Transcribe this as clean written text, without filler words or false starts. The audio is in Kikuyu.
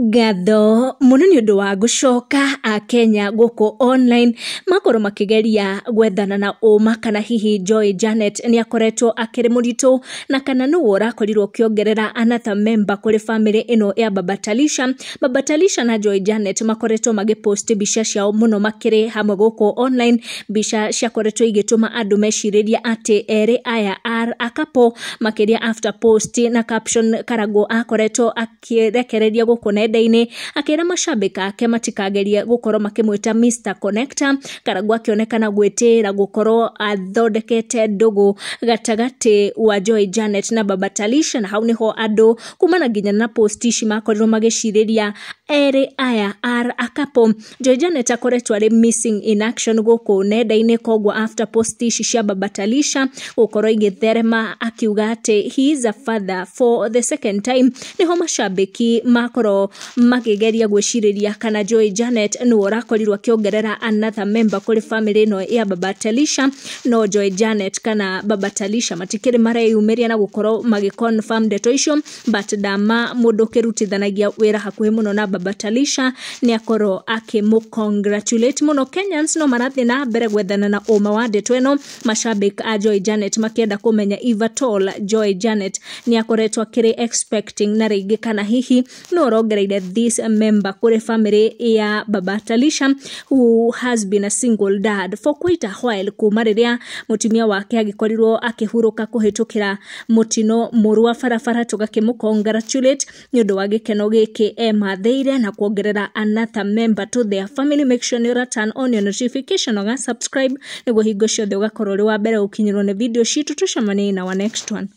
Ngatho mũno nĩ ũndũ wa gũcoka Akenya gũkũ online makorwo makĩgeria gwethana na ũma kana hihi Joy Janet nĩ akoretwo akĩrĩ mũritũ na kana nũũ ũrakorirwo ũkĩongerera another member kũrĩ family ĩno ya Baba Talisha. Baba Talisha na Joy Janet makoretwo magĩpost mbica ciao mũno makĩrĩ hamwe gũkũ online, mbica ciakoretwo igĩtũma andũ mecirĩrie atĩ erĩ aya are a couple, makĩria after post na caption Karangũ akoretwo akĩrekereria gũkũ nenda-inĩ akĩra mashabiki ake matikagerie gũkorwo makĩmwĩta Mr Connector. Karangũ akĩonekana gwĩtĩĩra gũkorwo athondekete ndũgũ gatagatĩ wa Joy Janet na Baba Talisha, na hau nĩho andũ kumana nginya na post ici makorirwo magĩcirĩria erĩ aya are a couple. Joy Janet akoretwo arĩ missing in action gũkũ nenda-inĩ, koguo after post ici cia Baba Talisha gũkorwo igĩtherema akiuga atĩ he is a father for the second time, nĩho mashabiki makorwo makĩgeria gwĩcirĩria kana Joy Janet nĩwe ũrakorirwo akĩongerera another member kũrĩ family ĩno ya Baba Talisha. No Joy Janet kana Baba Talisha matikĩrĩ mareyumĩria na gũkorwo magĩ confirm ndeto icio, but ndama mũndũ ũkĩrutithanagia wĩra hakuhĩ mũno na Baba Talisha nĩ akorwo akĩmũ congratulate mũno. Kenyans no marathiĩ na mbere gwethana na ũma wa ndeto ĩno, mashabiki a Joy Janet makĩenda kũmenya if at all Joy Janet nĩ akoretwo akĩrĩ expecting na rĩngĩ kana hihi no ũrongereire this member kũrĩ family ya Baba Talisha, who has been a single dad for quite a while kuma rĩrĩa mũtumia wake agĩkorirwo akĩhurũka kũhĩtũkĩra mũtino mũru wa barabara. Tũgakĩmũ congratulate nĩ ũndũ wa gĩkeno gĩkĩ emathĩire na kuongerera another member to their family. Make sure nĩ ũra turn on your notification, ũga subscribe nĩguo hingo ciothe ũgakorwo ũrĩ wa mbere gũkinyĩrwo nĩ video citũ. Tũcemanie na our next one.